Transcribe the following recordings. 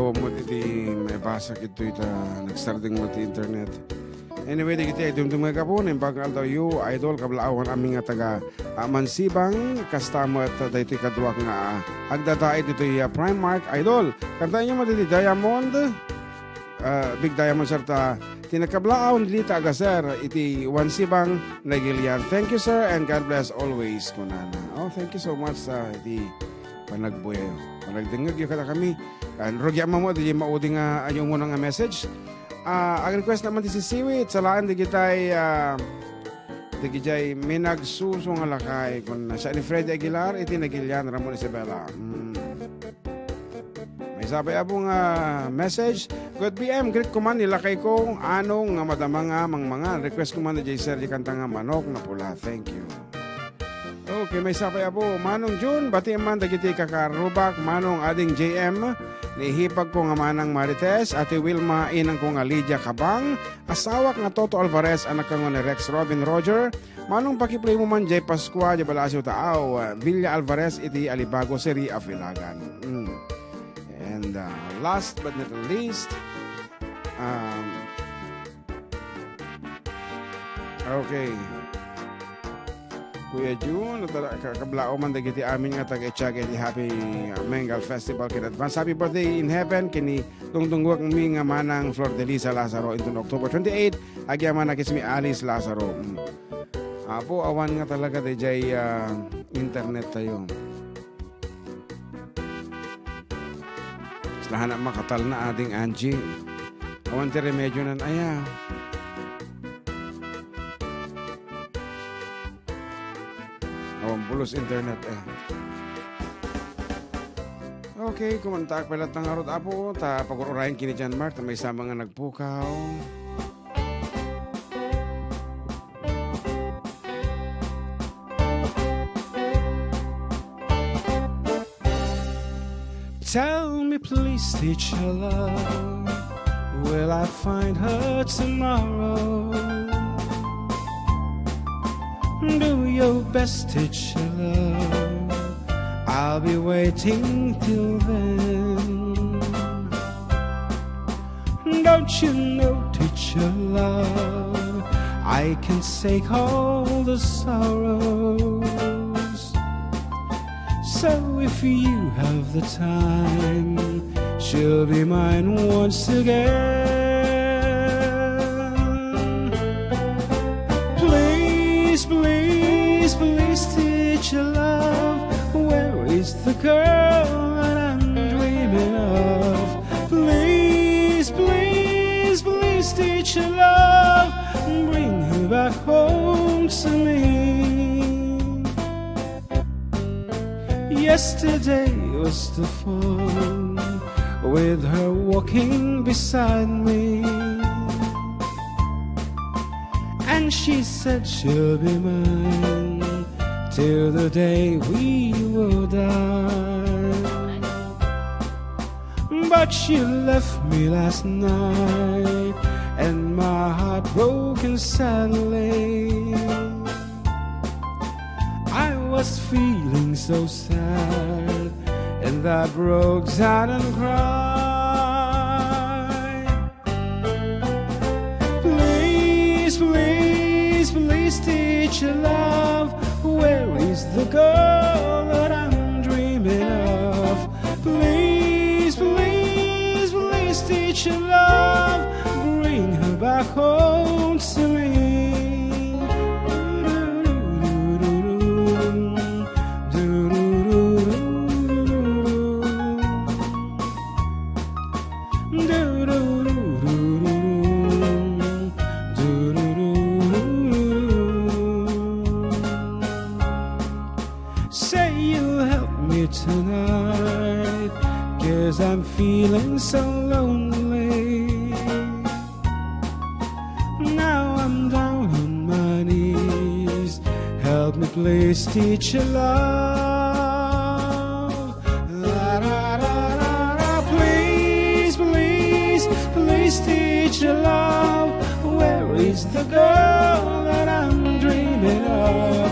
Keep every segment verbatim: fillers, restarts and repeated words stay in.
Awan met iti maibasa kadtoy ta nagsardeng met ti internet. Anyway, dagiti ay dumdumngeg, Apo, naimbag nga aldaw yo, idol, kablaawan amin nga taga, ah, Mansibang, kasta met daytoy kaduak nga, ah, agdadaet ditoy, ah, Primark, idol. Kantaenyo met iti Diamond, ah, Big Diamond, sir, ta ti nakablaaw ni Lita Agaser iti Mansibang, Nagilian. Thank you, sir, and God bless always, kunana. Oh, thank you so much sa iti panagbuyo, panagdengngegyo kadakami. Kan rugi a mammo, di maudi nga aya umuna nga message. Ah, ag-request naman ti sisiwit, salaen digitay, ah, digitay minagsuso nga lakay, kun siak ni Freddy Aguilar, iti Nagilian, Ramon Isabela. Mm. Maysa pay, Apo, nga message. Good P M, greet ko man ni lakay ko, Anong, nga madama nga mangmangan. Request ko man ni J Sergi kanta nga Manok na Pula. Thank you. Okay, maysa pay, Apo. Manong Jun, bati man dagiti kakarubak, Manong Ading J M, ni hipag ko nga Manang Marites, Ate Wilma, inang ko nga Lydia Cabang, asawak nga Toto Alvarez, anak ko nga ni Rex Robin Roger, Manong pakiplay mo man jay Pascua, jay Balacio Taaw, Villa Alvarez, iti Alibago City, Afilagan. Mm. And, uh, last but not least, um, okay. Kuya Jun, tara, ka-, kablaaw man dagiti amin nga taga-Etiaga iti Happy, uh, Mangal Festival. Ken advance happy birthday in heaven, ken ni dungdungwek mi nga Manang Flor Delisa Lazaro, inton October twenty-eight, agyamanak ismi Alice Lazaro. Mm. Apo, awan nga talaga dayjay, ah, internet tayo. Islahan a makatalna, Ading Angie. Awan ti remedyo nan aya. Awan pulos internet, eh. Okay, kumantaak pay latta ngarud, Apo, ta pagur-urayen ken ni John Mark, ta maysa nga nagpukaw. Tell me please, teacher love, will I find her tomorrow? Do your best, teacher love, I'll be waiting till then. Don't you know, teacher love, I can shake all the sorrows. So if you have the time, she'll be mine once again. Please, please, please, teacher love, where is the girl that I'm dreaming of? Please, please, please, teacher love, bring her back home to me. Yesterday was the fun with her walking beside me. And she said she'll be mine till the day we will die. But she left me last night, and my heart broken sadly. I was feeling so sad, and I broke down and cried. Please, please, please, teacher love, where is the girl that I'm dreaming of? Please, please, please, teacher love, bring her back home to me. Say you'll help me tonight, 'cause I'm feeling so lonely. Now I'm down on my knees. Help me, please, teacher love. La, da, da, da, da. Please, please, please, teacher love. Where is the girl that I'm dreaming of?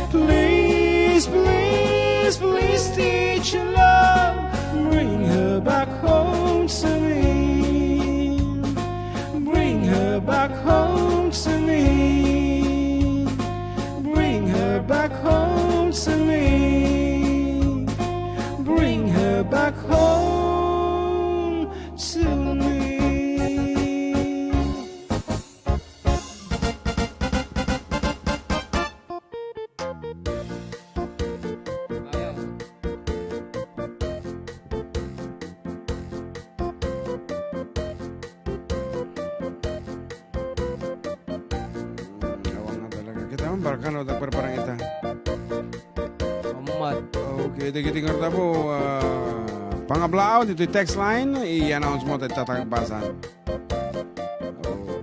Please, please, please, teacher love, bring her back home to Barkano, tagparparang ita. Amat. Okay, dagiti ngarud a po, ah, pangablaaw ditoy text line, i-announce mo, tayo tatagbasan.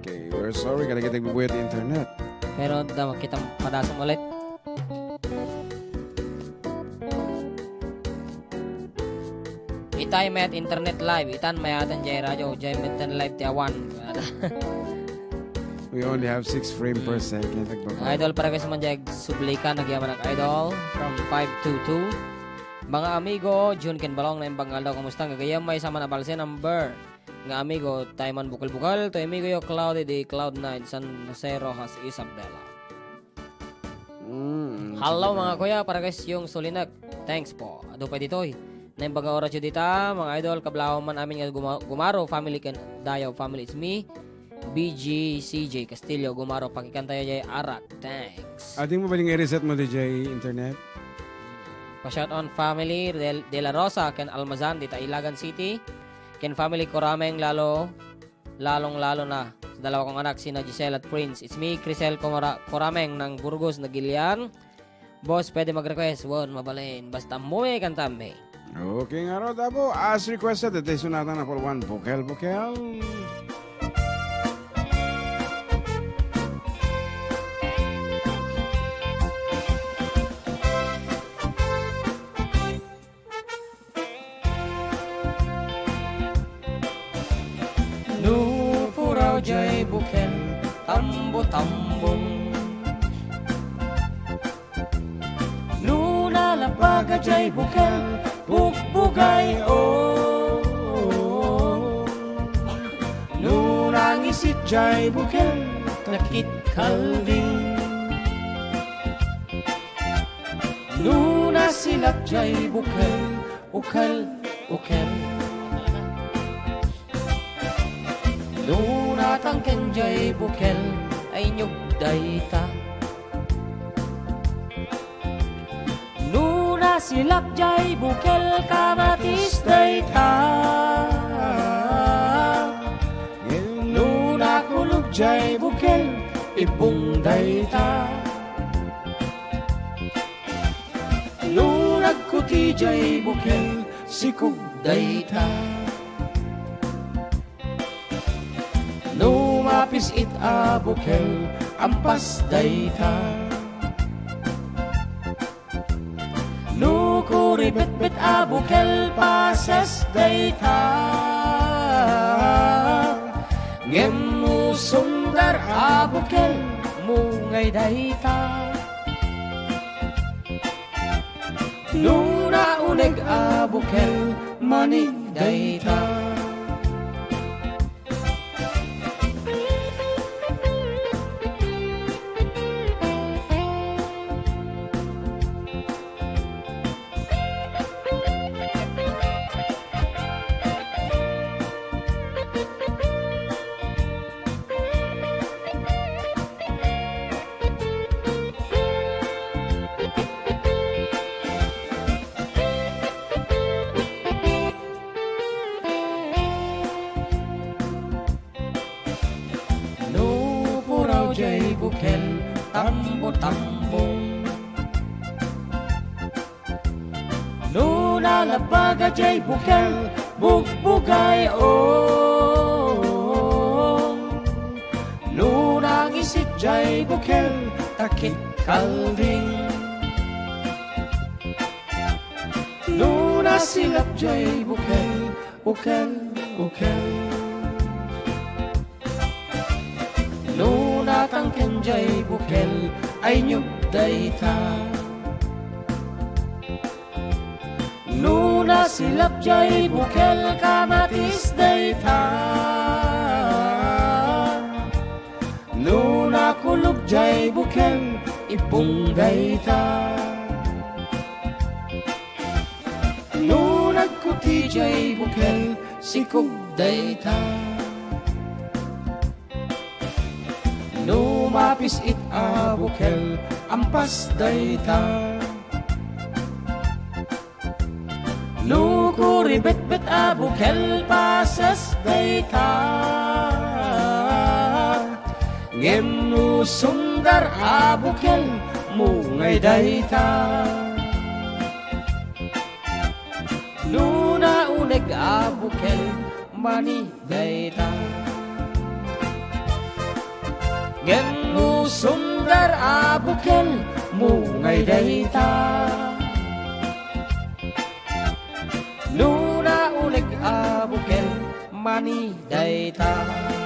Okay, we're sorry, kadagiti nagbubuyat ti internet. Pero da, makita, padasem ulit. Itay met internet live, itan mayaten jay radio, jay met ten live ti awan. We only have six frame per second. Nagbaba- Idol, para kayo sa manjay, sublikan, nagyaman ang idol from five two two. Mga amigo, Jun ken Balong, naimbag nga aldaw, kumusta? Gagayam, may sama na balse number. Nga amigo, tayo man bukal-bukal, to amigo yo, Cloudy di Cloud Nine, San Jose Rojas, Isabela. Mm, Hello, sige, mga tayo. Kuya, para kay Siyong Sulinek. Thanks po. Adu pa ditoy. Naimbag nga oras yu dita, mga idol, kablawan man amin nga Guma-, Gumaro family ken Dayaw family. It's me, B G C J Castillo, Gumaro, pakikantayo jay arak. Thanks. Adi mo ba nga i-reset mo, D J, internet? Pa-shout on family Del-, De La Rosa ken Almazan dita Ilagan City. Ken family Corameng lalo, lalong-lalo na sa dalawa kong anak, sina Giselle at Prince. It's me, Crisel Comora-, Corameng ng Burgos, Nagilian. Boss, pwede mag-request? Won, mabalin. Basta mo may kanta, may. Okay, ngarud a po. As requested, iti sunatan na po, one, bukel, bukel. No puraw jay bukel, tambo-tambong. No nalabaga jay bukel, bugbugay, o. No nangisit jay bukel, takit kalding. No nasilap jay bukel, ukel, ukel. No natangken jay bukel, ay inyog dayta. No nasilap jay bukel, kamatis dayta. No nakulog jay bukel, ibong dayta. No nagkuti jay bukel, sikog dayta. No mapis-it a bukel, ampas dayta. No kuribetbet a bukel, pases dayta. Ngem no sumdar a bukel, mungay dayta. No nauneg a bukel, mani dayta. No puraw jay bukel, tambo-tambong. No nalabaga jay bukel, bugbugay, o. No nangisit jay bukel, takit kalding. No nasilap jay bukel, ukel, ukel. No natangken jay bukel, ay inyog dayta. No nasilap jay bukel, kamatis dayta. No nakulog jay bukel, ibong dayta. No nagkuti jay bukel, sikog dayta. No mapis-it a bukel, ampas dayta. No kuribetbet a bukel, pases dayta. Ngem no sum- Dar a bukel, mungay dayta. No nauneg a bukel, mani dayta. Ngem no sumdar a bukel, mungay dayta. No nauneg a bukel, mani dayta.